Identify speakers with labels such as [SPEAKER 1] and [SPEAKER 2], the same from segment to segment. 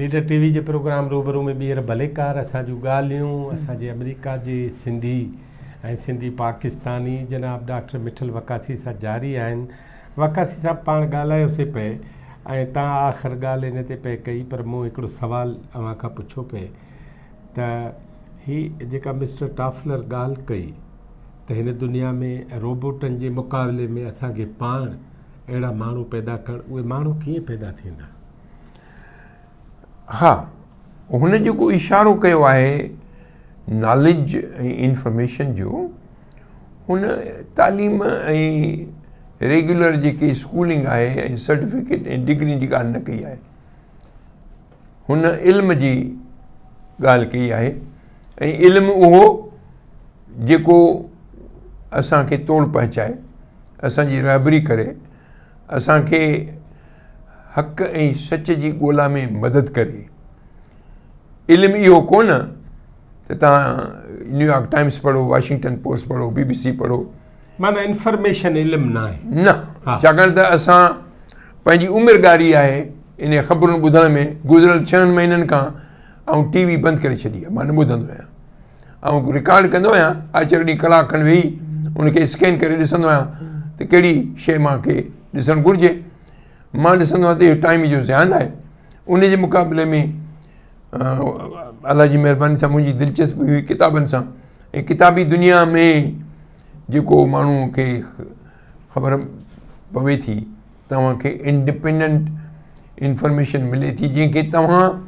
[SPEAKER 1] Leader ٽي V جي programme روبرو ۾ ٻيهر ڀليڪار اسان جون ڳالهيون اسان جي آمريڪا جي سنڌي ۽ سنڌي پاڪستاني جناب ڊاڪٽر مٺل وقاصي سان جاري آهن وقاصي صاحب پاڻ ڳالهايوسي پئي ۽ تان آخر ڳالهه ان تي پئي ڪئي پر مون هڪڙو سوال اوهان کان پڇيو پئي ته هي جيڪا مسٽر ٽافلر ڳالهه ڪئي ته هن دنيا ۾ روبوٽن جي مقابلي ۾ اسان کي پاڻ اهڙا ماڻهو پيدا ڪرڻ اهي ماڻهو ڪيئن پيدا ٿيندا؟
[SPEAKER 2] ها هن جيڪو اشارو ڪيو آهي ناليج ۽ انفارميشن جو هن تعليم ۽ ريگيولر جيڪي اسڪولنگ آهي ۽ سرٽيفڪيٽ ۽ ڊگرين جي ڳالهه نه ڪئي آهي هن علم جي ڳالهه ڪئي آهي ۽ علم اهو جيڪو اسانکي توڙ پهچائي اسان جي رهبري ڪري، اسان کي حق ۽ سچ جي ڳولا ۾ مدد ڪري. علم اهو ڪونه ته توهان نيويارڪ ٽائمس پڙهو، واشنگٽن پوسٽ پڙهو، بي بي سي پڙهو.
[SPEAKER 1] معنيٰ انفارميشن علم ناهي.
[SPEAKER 2] نه، ڇاڪاڻ ته اسان پنهنجي عمر ڳاري آهي انهي خبرن ٻڌڻ ۾، گذريل ڇهن مهينن کان آئون ٽي وي بند ڪري ڇڏي آهي، مان نه ٻڌندو آهيان. آئون رڪارڊ ڪندو آهيان آچر ڏينهن ڪلاڪ کن ويهي ان کي اسڪين ڪري ڏسندو آهيان ته ڪهڙي شيء مان کي ڏسڻ گهرجي مان ڏسندو آهيان ته اهو ٽائيم جو زيان آهي ان جي مقابلي ۾ الله جي مهرباني سان منهنجي دلچسپي هئي ڪتابن سان ۽ ڪتابي دنيا ۾ جيڪو ماڻهو کي خبر پوي ٿي توهان کي انڊپينڊنٽ انفارميشن ملي ٿي جنهن کي توهان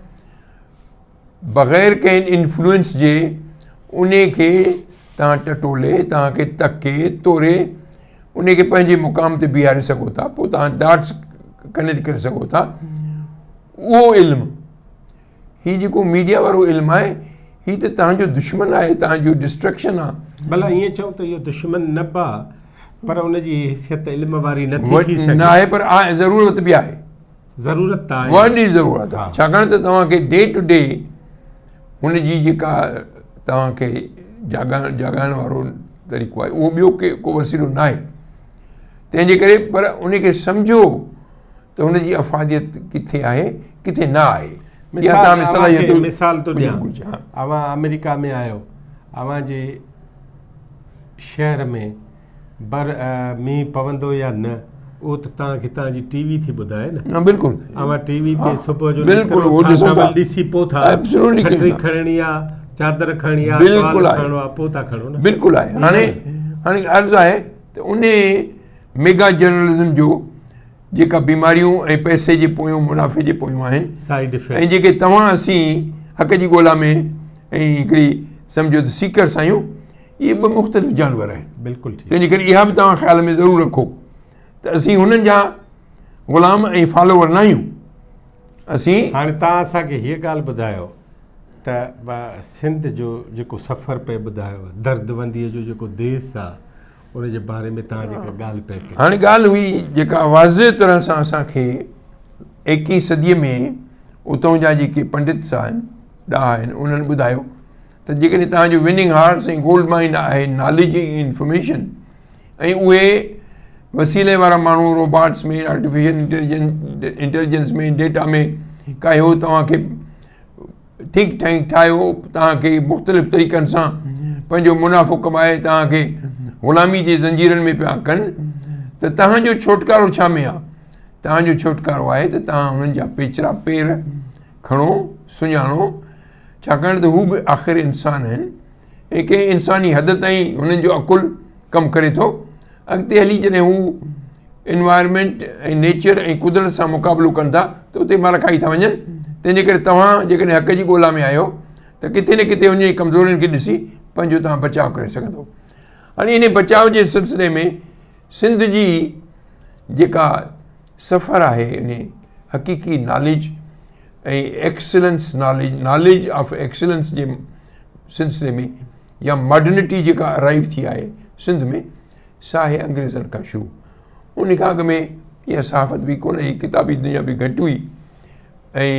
[SPEAKER 2] بغير ڪنهن انفلوئنس جي انهي کي توهان ٽٽولي توهان کي تڪي توري انهي کي پنهنجي مقام تي بيهاري سگهو ٿا پوء توهان ڊاٽس ڪنيڪٽ ڪري سگهو ٿا اهو علم هي جيڪو ميڊيا وارو علم آهي هي ته توهان جو دشمن آهي توهان جو ڊسٽرڪشن آهي.
[SPEAKER 1] ڀلا ائين چئون ته اهو دشمن نه به آهي پر ان جي حيثيت علم واري نه ٿي ٿي سگهي.
[SPEAKER 2] نه آهي پر ضرورت به آهي.
[SPEAKER 1] ضرورت ته آهي.
[SPEAKER 2] وڏي ضرورت آهي ڇاڪاڻ ته توهان کي ڊي ٽو ڊي هن جي جيڪا توهان کي جاڳائڻ جاڳائڻ وارو طريقو آهي اهو ٻيو ڪي ڪو وسيلو نه آهي تنهن جي ڪري پر ان کي سمجهو ته هن جي افاديت ڪٿي آهي ڪٿي نه آهي
[SPEAKER 1] مثال مثال ٿو ڏيان اوهان آمريڪا ۾ آهيو اوهان جي شهر ۾ بر مينهن پوندو يا نه اهو ته توهان کي توهان جي ٽي وي ٿي ٻڌائي نه.
[SPEAKER 2] نه بلڪل
[SPEAKER 1] اوهان ٽي وي تي صبح جو
[SPEAKER 2] بلڪل اهو ڏسو ٿا
[SPEAKER 1] ڏسي پو ٿا
[SPEAKER 2] ايبسولوٽلي
[SPEAKER 1] ڇٽري کڻڻي آ چادر کڻڻي آ
[SPEAKER 2] بلڪل آهي
[SPEAKER 1] کڻڻو آ پو ٿا کڻو نه
[SPEAKER 2] بلڪل آهي هاڻي هاڻي عرض آهي ته ان ميگا جرنلزم جو جيڪا بيماريون ۽ پئسي جي پويون منافعي جي پويون آهن
[SPEAKER 1] سائيڊ افيڪٽ
[SPEAKER 2] ۽ جيڪي توهان اسين حق جي ڳولا ۾ ۽ هڪڙي سمجهو ته سيڪرس آهيون اهي ٻه مختلف جانور آهن
[SPEAKER 1] بلڪل ٺيڪ
[SPEAKER 2] تنهنجي ڪري اها به توهان خيال ۾ ضرور رکو ته اسين هنن جا غلام ۽ فالوور نه آهيون اسين
[SPEAKER 1] هاڻي توهان اسان کي هيء ڳالهه ٻڌايو ته سنڌ جو جيڪو سفر پئي ٻڌايو دردونديء جو جيڪو ديس آ ان جي باري ۾ توهان جيڪا ڳالهه پئي ڪئي
[SPEAKER 2] هاڻي ڳالهه هئي جيڪا واضح طرح سان اسان کي ايڪيهين صديء ۾ اتان جا جيڪي پنڊت آهن ڏاها آهن انهن ٻڌايو ته جيڪڏهن توهان جو وننگ هارس ۽ گولڊ مائن آهي ناليج ۽ انفارميشن ۽ اهي وسيلي وارا ماڻهو روباٽس ۾ آرٽيفيشل انٽيليجنس ۾ ڊيٽا ۾ ڪاهيو توهان کي ٿنڪ ٽينڪ ٺاهيو توهان کي مختلف طريقن سان پنهنجو منافعو ڪمائي توهان کي غلامي جي زنجيرن ۾ پيا ڪن ته توهان جو ڇوٽڪارو ڇا ۾ آهي توهان جو ڇوٽڪارو آهي ته توهان هنن جا پيچرا پير کڻو سڃاڻو ڇاڪاڻ ته هو به آخر انسان آهن ۽ ڪنهن انساني حد تائين هنن جو عقل ڪم ڪري ٿو اڳتي هلي جڏهن هو انوائرمينٽ ۽ نيچر ۽ قدرت سان مقابلو ڪن ٿا ته اتي مار کائي ٿا وڃن تنهنجي ڪري توهان جيڪڏهن حق جي ڳولا ۾ آهيو ته ڪٿي نه ڪٿي ان جي ڪمزورين کي ڏسي پنهنجو توهان بچاء ڪري سگهندو هاڻي ان بچاء جي سلسلي ۾ سنڌ جي جيڪا سفر آهي ان حقيقي knowledge ۽ excellence knowledge knowledge of excellence جي سلسلي ۾ يا ماڊرنٽي جيڪا ارائيو ٿي آهي سنڌ ۾ سا آهي انگريزن کان شروع ان کان اڳ ۾ اها صحافت به ڪونه هئي ڪتابي دنيا به گهٽ هئي ۽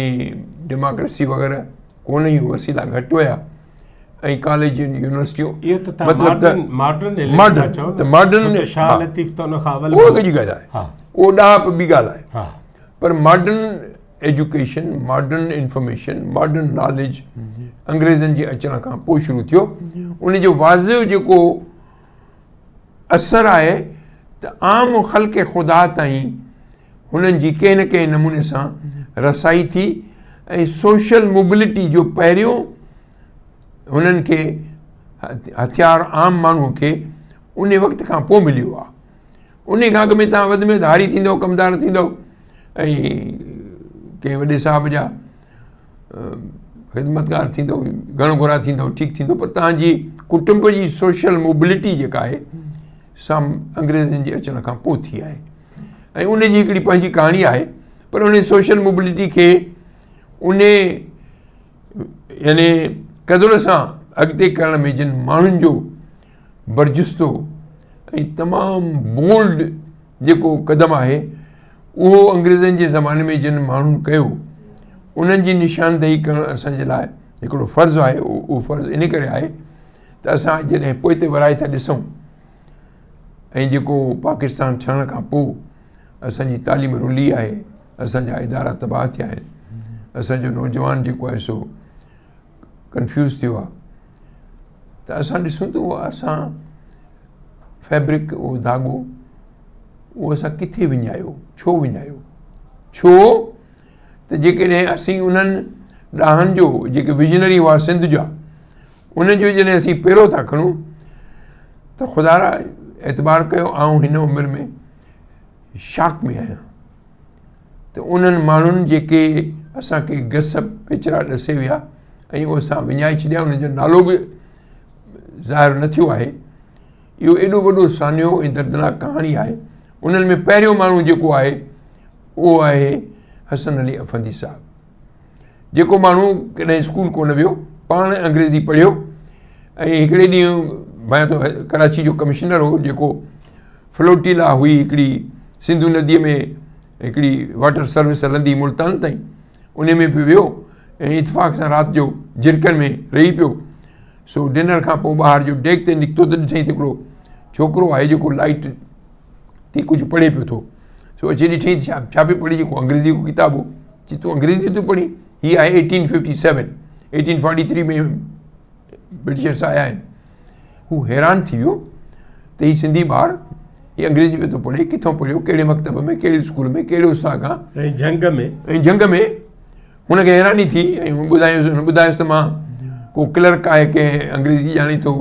[SPEAKER 2] ڊيموڪريسي وغيره ڪونه هئي وسيلا گهٽ هيا ۽ ڪاليج يونيورسٽيون
[SPEAKER 1] مطلب ته ماڊرن
[SPEAKER 2] ماڊرن ته ماڊرن
[SPEAKER 1] شاهه لطيف ته ان کان
[SPEAKER 2] اول اهو جي ڳالهه آهي اهو ڏاهپ ٻي ڳالهه آهي پر modern Education, modern information, modern knowledge انگريزن جي اچڻ کان پوء شروع ٿيو. ان جو واضح جيڪو اثر آهي ته عام خلق خدا تائين هنن جي ڪنهن نه ڪنهن نموني سان رسائي ٿي ۽ سوشل موبلٽي جو پهريون هنن کي هٿيار عام ماڻهوء کي ان وقت کان پوء مليو آهي. ان کان اڳ ۾ توهان وڌ ۾ وڌ هاري ٿيندؤ، ڪمدار ٿيندؤ ۽ ڪنهن وڏي صاحب جا خدمتگار ٿيندؤ، گهڻ گهرا ٿيندؤ، ٺيڪ ٿيندو، پر توهان جي ڪٽنب جي سوشل موبلٽي جيڪا آهي سا انگريزن جي اچڻ کان پوء ٿي آهي ۽ ان جي هڪڙي پنهنجي ڪهاڻي آهي. پر ان سوشل موبلٽي کي ان يعني قدر سان اڳتي ڪرڻ ۾ جن ماڻهن جو برجستو ۽ تمام بولڊ جيڪو قدم آهي اهو انگريزن جي زماني ۾ جن ماڻهن ڪيو انهن جي نشاندهي ڪرڻ اسان جي لاء هڪڙو فرض آهي. اهو فرض ان ڪري آهي ته اسان جڏهن پوئتي ورائي ٿا ڏسون ۽ جيڪو پاڪستان ٺهڻ کان پوء اسان جي تعليم رلي آهي، اسان جا ادارا تباهه ٿيا آهن، اسان جو نوجوان جيڪو آهي سو ڪنفيوز ٿيو آهي، ته اسان ڏسون ته اهو اسان فيبرڪ، اهو ڌاڳو، اهو اسان ڪٿي وڃايو، ڇو وڃايو؟ ڇو ته جيڪڏهن اسين انهن ڏاهن جو جيڪي وزنري هئا سنڌ جا، انهن جو جڏهن اسين پيرو ٿا کڻون ته خدا را اعتبار ڪيو، آئون هن عمر ۾ شاڪ ۾ آهيان ته انهن ماڻهن جيڪي اسان کي گس پيچرا ڏسي ويا ۽ اهو اسان وڃائي ڇڏيا، انهن جو نالو به ظاهر نه ٿيو آهي. اهو ايڏو وڏو سانحو ۽ دردناڪ ڪهاڻي آهي. انهن ۾ پهريون ماڻهو جيڪو آهي اهو آهي حسن علي افندي صاحب، جيڪو ماڻهو ڪڏهن اسڪول ڪونه ويو، پاڻ انگريزي پڙهيو ۽ هڪڙي ڏينهن ڀانيان ٿو ڪراچي جو ڪمشنر هو، جيڪو فلوٽيلا هئي هڪڙي سنڌو نديء ۾ هڪڙي واٽر سروس هلندي ملتان تائين، ان ۾ به ويو ۽ اتفاق سان رات جو جرڪن ۾ رهي پيو. سو ڊنر کان پوء ٻاهر جو ڊيڪ تي نڪتو ته ڏٺائين ته هڪڙو ڇوڪرو آهي جيڪو لائٽ تي ڪجهه پڙهي پيو ٿو. سو اچي ڏٺائين ته ڇا پيو پڙهي، جيڪو انگريزي جو ڪتاب هو. چي تون انگريزي ٿو پڙهين؟ هي آهي 1857، 1843 ۾ برٽشرس آيا آهن. هو حيران ٿي ويو ته هي سنڌي ٻار هي انگريزي پيو ٿو پڙهي، ڪٿان پڙهيو، ڪهڙي مڪتب ۾، ڪهڙي اسڪول ۾، ڪهڙي استاد کان؟
[SPEAKER 1] ۽ جهنگ ۾.
[SPEAKER 2] ۽ جهنگ ۾ هن کي حيراني ٿي ۽ هن ٻڌايس، هن ٻڌايس ته مان ڪو ڪلرڪ آهي ڪنهن انگريزي ڄاڻي ٿو،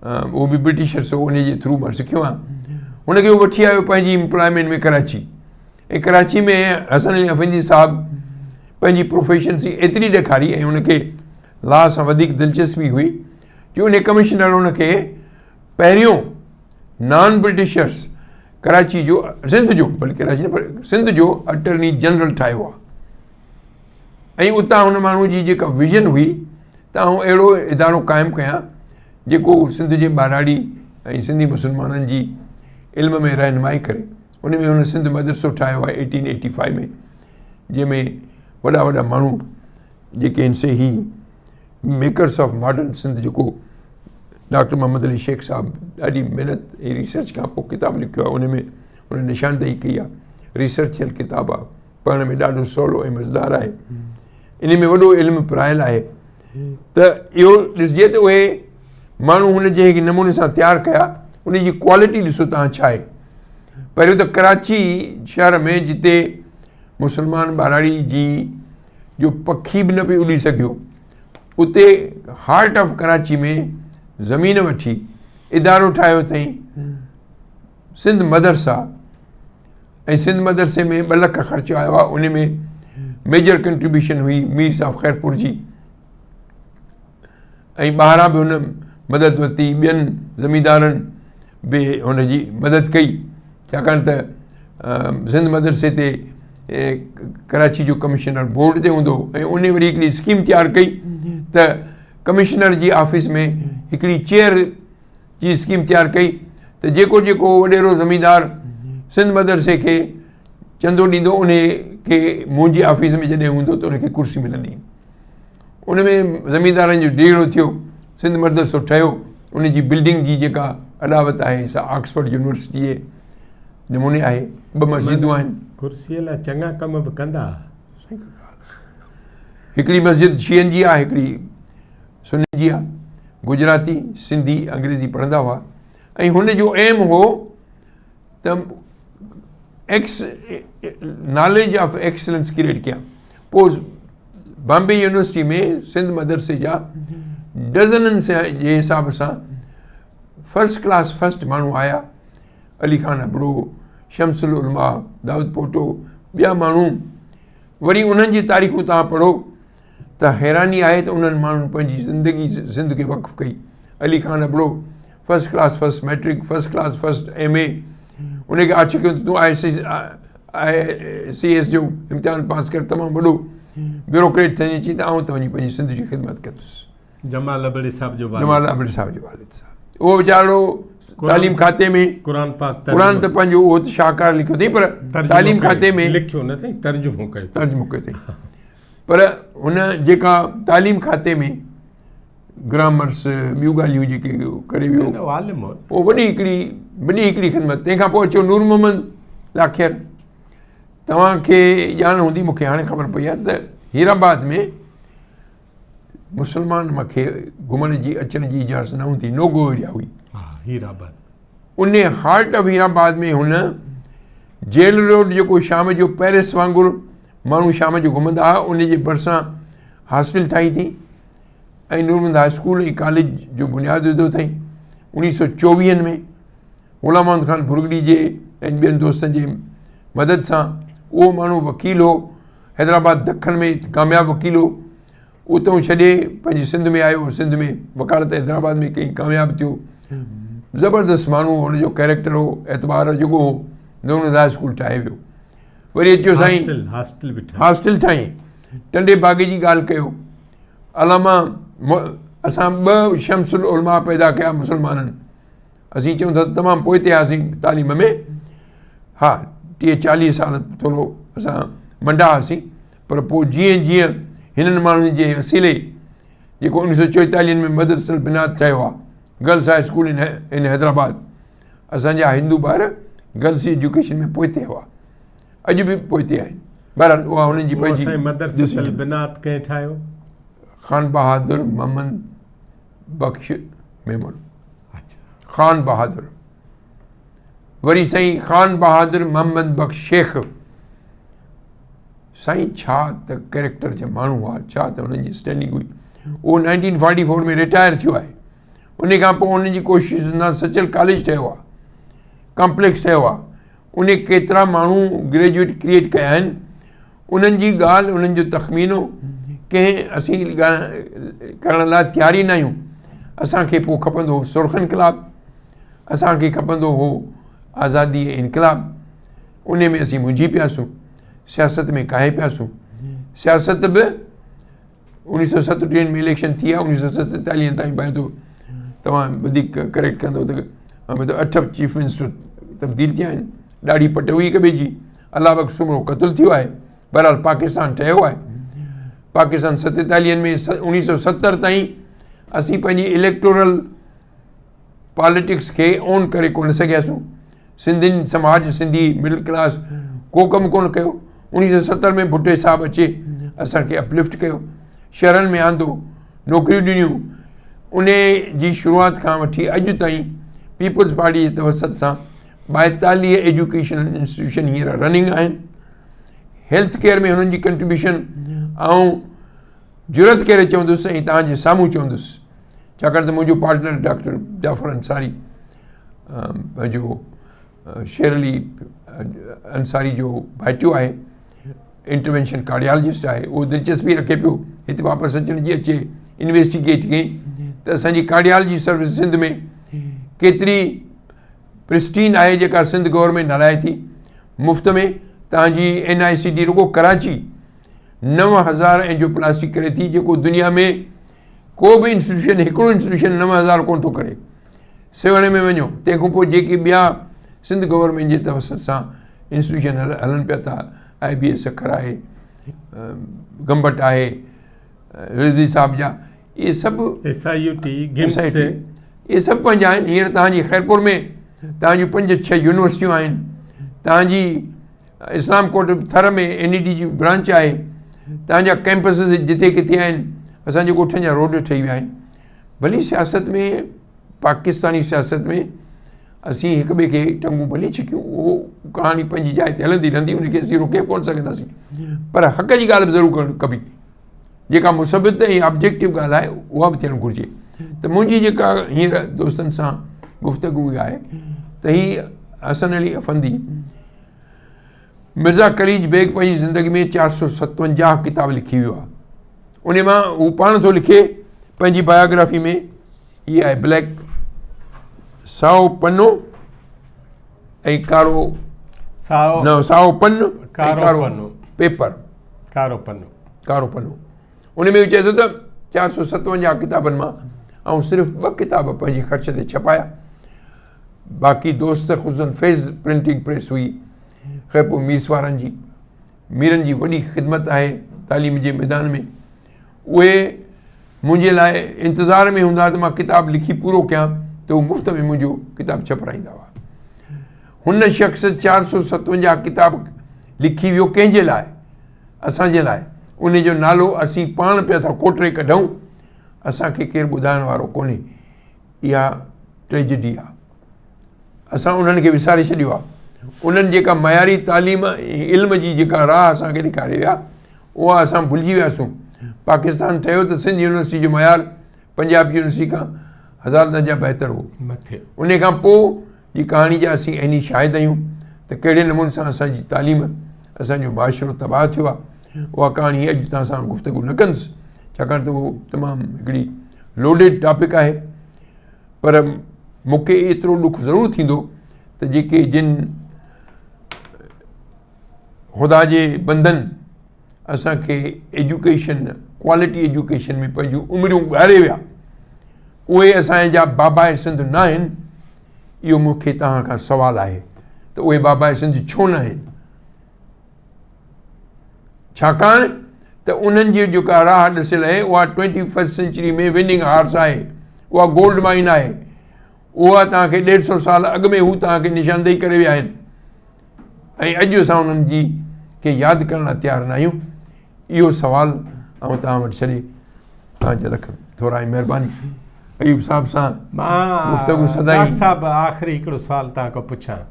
[SPEAKER 2] اهو به برٽشرس هو، ان جي ٿرو مان سکيو آهيان. هن کي هو وٺي آيو پنهنجي امپلائمينٽ ۾ ڪراچي ۽ ڪراچي ۾ حسن علي افندي صاحب پنهنجي پروفيشنسي ايتري ڏيکاري ۽ هن کي لا سان وڌيڪ دلچسپي هئي جو ان ڪمشنر هن کي پهريون نان برٽشرس ڪراچي جو، سنڌ جو، بلڪه ڪراچي نه پر سنڌ جو اٽرني جنرل ٺاهيو آهي. ۽ اتان هن ماڻهو جي جيڪا ويزن هئي ته آئون اهڙو ادارو قائم ڪيان جيڪو سنڌ جي ٻهراڙي ۽ سنڌي مسلمانن جي علم ۾ رهنمائي ڪري. ان ۾ هن سنڌ مدرسو ٺاهيو آهي 1885 ۾، جنهن ۾ وڏا وڏا ماڻهو جيڪي آهن سي هي ميڪرس آف ماڊرن سنڌ، جيڪو ڊاڪٽر محمد علي شيخ صاحب ڏاڍي محنت ۽ ريسرچ کان پوء ڪتاب لکيو آهي، ان ۾ هن نشاندهي ڪئي آهي. ريسرچ ٿيل ڪتاب آهي، پڙهڻ ۾ ڏاڍو سولو ۽ مزيدار آهي، ان ۾ وڏو علم پرايل آهي. ته اهو ڏسجي ته اهي ماڻهو هن جنهن نموني سان تيار ڪيا ان جي ڪوالٽي ڏسو تان ڇا آهي. پهريون ته ڪراچي شهر ۾ جتي مسلمان ٻهراڙي جي جو پکي به نه پئي اڏي سگهيو، اتي هارٽ آف ڪراچي ۾ زمين وٺي ادارو ٺاهيو اٿئي سنڌ مدرسه، ۽ سنڌ مدرسي ۾ 2 لک خرچ آيو آهي. ان ۾ ميجر ڪنٽريبيوشن هئي مير صاحب خيرپور جي، ۽ ٻاهران به هن مدد ورتي، ٻين زميندارن به هن جي مدد ڪئي، ڇاڪاڻ ته سنڌ مدرسي تي ڪراچي جو ڪمشنر بورڊ تي هوندو هو، ۽ ان وري هڪڙي اسڪيم تيار ڪئي ته ڪمشنر جي آفيس ۾ هڪڙي چيئر جي اسڪيم تيار ڪئي ته جيڪو جيڪو وڏيرو زميندار سنڌ مدرسي کي چندو ڏيندو ان کي منهنجي آفيس ۾ جڏهن هوندو ته ان کي ڪرسي ملندي. ان ۾ زميندارن جو ڊيڙو ٿيو، سنڌ مدرسو ٺهيو، ان جي بلڊنگ جي جيڪا اڏاوت آهي سا آڪسفورڊ يونيورسٽي جي نموني آهي، 2 مسجدون آهن.
[SPEAKER 1] ڪرسيء لاء چڱا ڪم به ڪندا.
[SPEAKER 2] هڪڙي مسجد شيعن جي آهي هڪڙي سنين جي آهي گجراتي سنڌي انگريزي پڙهندا هئا ۽ هن جو ايم هو ته X knowledge of excellence create ڪيان پوء بامبي يونيورسٽي ۾ سنڌ مدرسي جا ڊزنن جي حساب سان فرسٽ ڪلاس فرسٽ ماڻهو آيا علي خان ابڙو شمس العلماء دائود پوٽو ٻيا ماڻهو وري انهن جي تاريخون توهان پڙهو ته حيراني آهي ته انهن ماڻهن پنهنجي زندگي سنڌ کي وقف ڪئي Ali Khan Abro first class first matric first class first M A ان کي آڇ ڪيو ته تون آء سي آء سي ايس جو امتحان پاس ڪر تمام وڏو بيوروڪريٽ ٿيندي چي ته آئون ته وڃي پنهنجي سنڌ جي خدمت ڪندس
[SPEAKER 1] جمال ابڙي صاحب جو
[SPEAKER 2] والد جمال ابڙي صاحب جو والد صاحب اهو ويچارو تعليم کاتي ۾
[SPEAKER 1] قرآن پاڪ
[SPEAKER 2] قرآن ته پنهنجو اهو ته شاهڪار لکيو اٿئي پر تعليم کاتي ۾
[SPEAKER 1] لکيو نه اٿئي ترجمو ڪيو
[SPEAKER 2] ترجمو ڪيو اٿئي پر هن جيڪا تعليم کاتي ۾ گرامرس ٻيون ڳالهيون جيڪي ڪري ويو
[SPEAKER 1] عالم
[SPEAKER 2] هو وڏي هڪڙي وڏي هڪڙي خدمت تنهن کان پوء اچو نور محمد لاکير توهان کي ڄاڻ هوندي مونکي هاڻي خبر پئي آهي ته هيرآباد ۾ مسلمان مکي گهمڻ جي اچڻ جي اجازت نه هوندي نو گو ايريا هئي
[SPEAKER 1] هيرآباد
[SPEAKER 2] ان هارٽ آف هيرآباد ۾ هن جيل روڊ جيڪو شام جو پيرس وانگر ماڻهو شام جو گهمندا هئا ان جي ڀرسان هاسٽل ٺاهي اٿئي ۽ نورمند هاء اسڪول ۽ ڪاليج جو بنياد وڌو اٿئي اڻويهه سو چوويهن ۾ غلام محمد خان ڀرڳڙي جي ۽ ٻين دوستن جي مدد سان اهو ماڻهو وڪيل هو حيدرآباد دکن ۾ ڪامياب وڪيل هو اتان ڇڏي پنهنجي سنڌ ۾ آيو سنڌ ۾ وڪالت حيدرآباد ۾ ڪئي ڪامياب ٿيو زبردست ماڻهو هن جو ڪيريڪٽر هو اعتبار جوڳو هو نورمند هاء اسڪول ٺاهي ويو وري اچيو سائين
[SPEAKER 1] هاسٽل به
[SPEAKER 2] هاسٽل ٺاهي ٽنڊي باگي جي ڳالهه ڪيو علامه اسان ٻه شمس العلماء پيدا ڪيا مسلمانن اسين چئون ٿا تمام پوئتي آياسين تعليم ۾ ها ٽيهه چاليهه سال ٿورو اسان منڊا هئاسين پر پوء جيئن جيئن هنن ماڻهن جي وسيلي جيڪو اڻويهه سو چوئيتاليهن ۾ مدرسه البنات ٺهيو آهي girls high school in Hyderabad اسان جا هندو ٻار گرلس ايجوڪيشن ۾ پوئتي هئا اڄ به پوئتي آهن بهرحال اها هنن جي پنهنجي
[SPEAKER 1] مدرسه البنات ڪنهن ٺاهيو؟
[SPEAKER 2] خان بهادر محمد بخش ميمڻ خان بهادر وري سائين خان بهادر محمد بخش شيخ سائين ڇا ته ڪريڪٽر جا ماڻهو هئا ڇا ته هنن جي اسٽينڊنگ هئي اهو نائنٽين فارٽي فور ۾ رٽائر ٿيو آهي ان کان پوء انهن جي ڪوشش سان سچل ڪاليج ٺهيو آهي ڪامپليڪس ٺهيو آهي ان ڪيترا ماڻهو گريجوئيٽ ڪريئيٽ ڪيا آهن انهن جي ڳالهه انهن جو تخمينو ڪنهن اسين ڪرڻ لاء تيار ئي نه آهيون اسانکي پوء کپندو هو سرخ انقلاب اسانکي کپندو هو آزادي انقلاب ان ۾ اسين منجهي پياسون سياست ۾ ڪاهي پياسون سياست به اڻويهه سؤ ستٽيهن ۾ اليڪشن ٿي آهي اڻويهه سؤ ستيتاليهن تائين پائي ٿو توهان وڌيڪ ڪريڪٽ ڪندو ته اٺ چيف منسٽر تبديل ٿيا آهن ڏاڙهي پٽ هئي هڪ ٻئي جي الله بخش سومرو قتل ٿيو آهي بهرحال پاڪستان ٺهيو آهي پاڪستان ستيتاليهن ۾ اڻويهه سؤ ستر تائين اسين پنهنجي اليڪٽورل پاليٽڪس کي اون ڪري ڪونه سگهياسون سنڌين سماج سنڌي مڊل ڪلاس ڪو ڪم ڪونه ڪيو اڻويهه سو ستر ۾ ڀٽي صاحب اچي اسانکي اپلفٽ ڪيو شهرن ۾ آندو نوڪريون ڏنيون ان جي شروعات کان وٺي اڄ تائين پيپلز پارٽي جي توسط سان ٻائيتاليهه ايجوڪيشنل انسٽيٽيوشن هينئر رننگ آهن هيلٿ ڪيئر ۾ هنن جي ڪنٽريبيوشن آئون جرئت ڪري چوندس ۽ توهان جي سامهون چوندس ڇاڪاڻ ته منهنجو پارٽنر ڊاڪٽر جعفر انصاري پنهنجو شير علي انصاري جو ڀائٽيو آهي انٽروينشن ڪارڊيالاجسٽ آهي اهو دلچسپي رکي پيو هتي واپس اچڻ جي اچي انويسٽيگيٽ ڪئي ته اسانجي ڪارڊيالاجي سروس سنڌ ۾ ڪيتري پرسٽين آهي جيڪا سنڌ گورنمينٽ هلائي ٿي مفت ۾ تانجي اين آء سي ڊي رڳو ڪراچي 9000 اينجيوپلاسٽي ڪري ٿي جيڪو دنيا ۾ ڪو به انسٽيٽيوشن هڪڙو انسٽيٽيوشن 9000 ڪونه ٿو ڪري سيوهڻ ۾ وڃو تنهن کان پوء جيڪي ٻيا سنڌ گورنمينٽ جي توسط سان انسٽيٽيوشن هلن پيا ٿا آء بي اي سکر آهي گمبٽ آهي رضوي صاحب جا اهي سڀ
[SPEAKER 1] ايس I U T گمس
[SPEAKER 2] اهي سڀ پنهنجا آهن هينئر توهان جي خيرپور ۾ توهان جون پنج ڇهه يونيورسٽيون آهن توهان جي اسلام ڪوٽ ٿر ۾ اين اي ڊي جي برانچ آهي. توهان جا ڪيمپسز جتي ڪٿي آهن، اسان جي ڳوٺن جا روڊ ٺهي ويا آهن. ڀلي سياست ۾ پاڪستاني سياست ۾ اسين هڪ ٻئي کي ٽنگون ڀلي ڇڪيون، اهو ڪهاڻي پنهنجي جاء تي هلندي رهندي، ان کي اسين روڪي به ڪونه سگهنداسين، پر حق جي ڳالهه به ضرور ڪرڻ ڪبي، جيڪا مثبت ۽ آبجيڪٽو ڳالهه آهي اها به ٿيڻ گهرجي. ته منهنجي جيڪا هينئر دوستن سان گفتگو آهي ته هي حسن علي افندي مرزا قليچ بيگ پنهنجي زندگي ۾ 457 ڪتاب لکي ويو آهي. ان مان هو پاڻ ٿو لکي پنهنجي بايوگرافي ۾، هي آهي بليڪ سائو پنو ۽ ڪارو
[SPEAKER 1] سائو
[SPEAKER 2] نه سائو پن
[SPEAKER 1] ڪارو پنو
[SPEAKER 2] پيپر
[SPEAKER 1] ڪارو پنو
[SPEAKER 2] ڪارو پنو. ان ۾ چئي ٿو ته 457 ڪتابن مان آئون صرف 2 ڪتاب پنهنجي خرچ تي ڇپايا، باقي دوست خصوصن فيض پرنٽنگ پريس هئي خيرپور ميرس وارن جي، ميرن جي وڏي خدمت آهي تعليم جي ميدان ۾، اهي منهنجي لاء انتظار ۾ هوندا ته مان ڪتاب لکي پورو ڪيان ته هو مفت ۾ منهنجو ڪتاب ڇپرائيندا هئا. هن شخص 457 ڪتاب لکي ويو ڪنهن جي لاء؟ اسان جي لاء. ان جو نالو اسين پاڻ پيا ٿا کوٽري ڪڍون، اسان کي ڪير ٻڌائڻ وارو ڪونهي. اها ٽريجڊي آهي. اسان انهن کي وساري ڇڏيو آهي. انهن جيڪا معياري تعليم ۽ علم جي جيڪا راهه اسان کي ڏيکاري ويا اها اسان ڀلجي وياسون. پاڪستان ٺهيو ته سنڌ يونيورسٽي جو معيار پنجاب يونيورسٽي کان هزار درجا بهتر هو. ان کان پوء جي ڪهاڻي جا اسين عيني شاهد آهيون ته ڪهڙي نموني سان اسان جي تعليم، اسان جو معاشرو تباهه ٿيو آهي. اها ڪهاڻي اڄ توهان سان گفتگو نه ڪندس، ڇاڪاڻ ته اهو تمام هڪڙي لوڊيڊ ٽاپڪ آهي. پر مون کي ايترو ڏک ضرور ٿيندو ته جيڪي جن خدا جي بندن اسان کي ايجوڪيشن، ڪوالٽي ايجوڪيشن ۾ پنهنجون عمريون ڳاري ويا، اهي اسان جا باباء سنڌ نه آهن. اهو مون کي توهان کان سوال آهي ته اهي باباء سنڌ ڇو نه آهن؟ ڇاڪاڻ ته انهن جي جيڪا راهه ڏسيل آهي اها twenty first century ۾ winning horse آهي، اها گولڊ مائن آهي، اها توهان کي 150 سال اڳ ۾ هو توهان کي نشاندهي ڪري ويا آهن ۽ اڄ اسان انهن جي کي ياد ڪرڻ لاء تيار نه آهيون. اهو سوال آئون توهان وٽ ڇڏي توهان جا لک ٿورا ۽ مهرباني. ايوب صاحب سان گفتگو سدائين.
[SPEAKER 1] ڊاڪٽر صاحب آخري هڪڙو سوال توهان کان پڇان،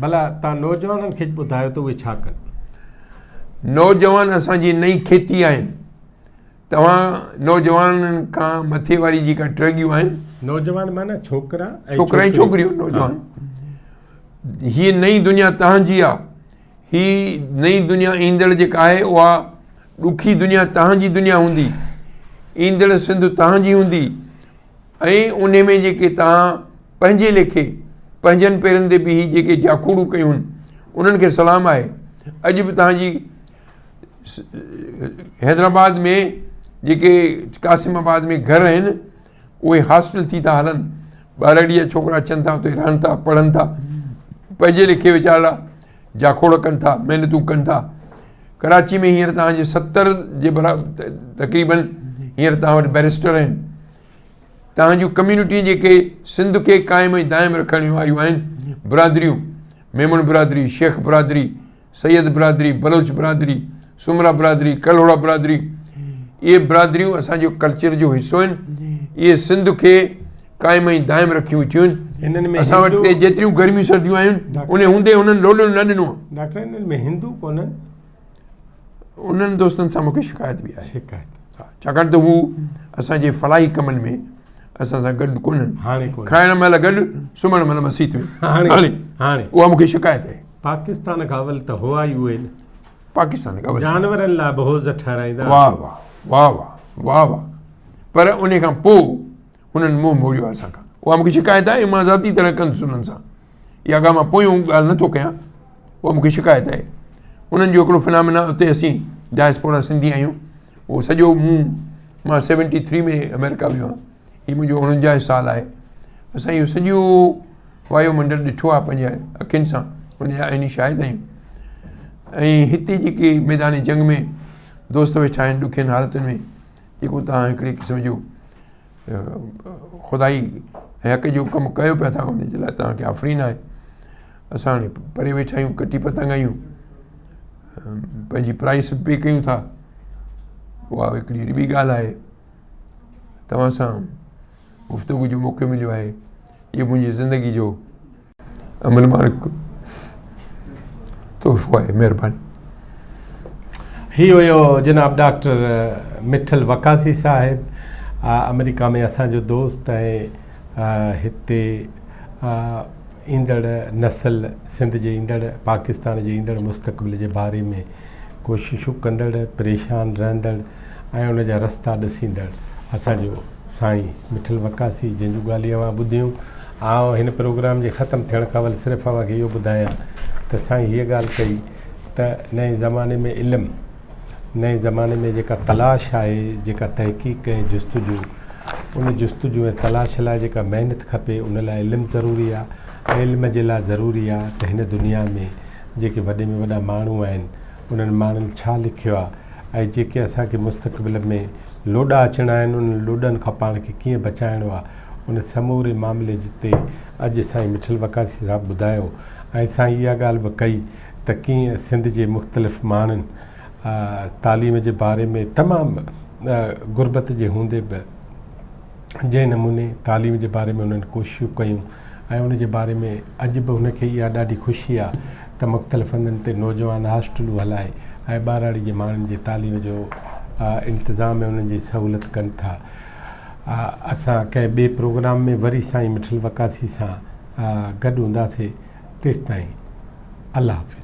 [SPEAKER 1] ڀلا توهان نوجوانن کي ٻڌايو ته اهي ڇا ڪن؟
[SPEAKER 2] نوجوان اسان جي نئين کيتي آهن. توهان نوجوانن کان مٿي واري جيڪا ٽرڳيون آهن،
[SPEAKER 1] نوجوان معنيٰ ڇوڪرا
[SPEAKER 2] ۽ ڇوڪرا ۽ ڇوڪريون نوجوان، هيء نئين دنيا توهان جي آ. هي نئين دنيا ايندڙ جيڪا آهي اها ڏکي دنيا توهان جي دنيا هوندي، ايندڙ سنڌ توهان جي هوندي ۽ ان ۾ جيڪي توهان پنهنجي ليکي پنهنجن پيرن تي بيهي جيڪي جاکوڙون ڪيون انهن کي سلام آهي. اڄ به توهان جي حيدرآباد ۾ جيڪي قاسم آباد ۾ گهر آهن اهي هاسٽل ٿي ٿا هلن، ٻهراڙي جا ڇوڪرا اچن ٿا اتي رهن ٿا پڙهن ٿا، پنهنجي ليکي ويچارا جاکوڙ ڪن ٿا محنتون ڪن ٿا. ڪراچي ۾ هينئر توهان جي 70 جي برابر تقريبن هينئر توهان وٽ بئريسٽر آهن. توهان جون ڪميونٽي جيڪي سنڌ کي قائم ۽ دائم رکڻ واريون آهن برادريون، ميمڻ برادري، شيخ برادري، سيد برادري، بلوچ برادري، سومرا برادري، ڪلهوڙا برادري، اهي برادريون اسان جو ڪلچر جو حصو آهن. اهي سنڌ کي قائم ۽ دائم رکيون ويٺيون آهن.
[SPEAKER 1] انهن ۾
[SPEAKER 2] اسان وٽ
[SPEAKER 1] هندو
[SPEAKER 2] جيتريون گرميون سرديون آيون ان هوندي هنن لوڏڻ نه ڏنو.
[SPEAKER 1] ڊاڪٽر انهن ۾ هندو ڪونهن؟
[SPEAKER 2] انهن دوستن سان مونکي شڪايت به آهي.
[SPEAKER 1] شڪايت.
[SPEAKER 2] ها، ڇاڪاڻ ته هو اسان جي فلاحي ڪمن ۾ اسان سان گڏ ڪونهن.
[SPEAKER 1] هاڻي ڪونهن.
[SPEAKER 2] کائڻ مهل گڏ، سمهڻ مهل مسيت ۾.
[SPEAKER 1] هاڻي،
[SPEAKER 2] هاڻي.
[SPEAKER 1] هاڻي.
[SPEAKER 2] اها مونکي شڪايت آهي.
[SPEAKER 1] پاڪستان کان اول ته هئا ئي اهي نه.
[SPEAKER 2] پاڪستان کان اول.
[SPEAKER 1] جانورن لاء به حوض ٺهرائيندا.
[SPEAKER 2] واهه واهه واهه واهه واهه واهه. پر ان کان پوء هنن منهن موڙيو آهي اسان کان. اها مونکي شڪايت آهي ۽ مان ذاتي طرح ڪندس انهن سان. اها ڳالهه مان پويون ڳالهه نٿو ڪيان، اها مونکي شڪايت آهي. انهن جو هڪڙو فنامنا اتي اسين ڊائسپورا سنڌي آهيون، اهو سڄو مون مان 73 ۾ آمريڪا ويو آهيان، هي منهنجو 49 سال آهي. اسان اهو سڄو وايو منڊل ڏٺو آهي پنهنجي اکين سان، ان جا عيني شاهد آهيون. ۽ هتي جيڪي ميدان جنگ ۾ دوست ويٺا آهن ڏکين حالتن ۾، جيڪو توهان هڪڙي قسم جو خدائي ۽ حق جو ڪم ڪيو پيا ٿا، ان جي لاء توهان کي آفرين آهي. اسان هاڻي پري ويٺا آهيون، ڪٽي پتنگ آهيون. پنهنجي پرائس به پي ڪيون ٿا اها هڪڙي ٻي ڳالهه آهي توهان سان گفتگو جو موقعو مليو آهي اهو منهنجي زندگي جو عمل مالڪ تحفو آهي مهرباني.
[SPEAKER 1] هي هيو جناب ڊاڪٽر مٺل وقاصي صاحب آمريڪا ۾ اسان جو دوست ۽ هتي ايندڙ نسل سنڌ جي ايندڙ پاڪستان جي ايندڙ مستقبل جي باري ۾ ڪوششون ڪندڙ پريشان رهندڙ ۽ ان جا رستا ڏسيندڙ اسان جو سائين مٺل وقاصي جنهن جون ڳالهيون اوهان ٻڌيون. آئون هن پروگرام جي ختم ٿيڻ کان اول صرف اوهان کي اهو ٻڌايان ته سائين هيء ڳالهه ڪئي ته نئين زماني ۾ علم، نئين زماني ۾ جيڪا تلاش آهي، جيڪا تحقيق ۽ جستجو، ان جستجو ۽ تلاش لاء جيڪا محنت کپي ان لاء علم ضروري آهي ۽ علم جي لاء ضروري آهي ته هن دنيا ۾ جيڪي وڏي ۾ وڏا ماڻهو آهن انهن ماڻهن ڇا لکيو آهي ۽ جيڪي اسان کي مستقبل ۾ لوڏا اچڻا آهن انهن لوڏن کان پاڻ کي ڪيئن بچائڻو آهي ان سموري معاملي تي اڄ سائين مٺل وقاصي صاحب ٻڌايو ۽ سائين اها ڳالهه به ڪئي ته ڪيئن سنڌ جي مختلف ماڻهن تعليم جي باري ۾ تمام غربت جي هوندي به جنهن نموني تعليم جي باري ۾ انهن ڪوششون ڪيون ۽ ان جي باري ۾ اڄ به هن کي اها ڏاڍي خوشي آهي ته مختلف هنڌن تي نوجوان هاسٽلون هلائي ۽ ٻهراڙي جي ماڻهن جي تعليم جو انتظام ۽ انهن جي سهولت ڪن ٿا. اسان ڪنهن ٻئي پروگرام ۾ وري سائين مٺل وقاصي سان گڏ هونداسي تيستائين الله حافظ.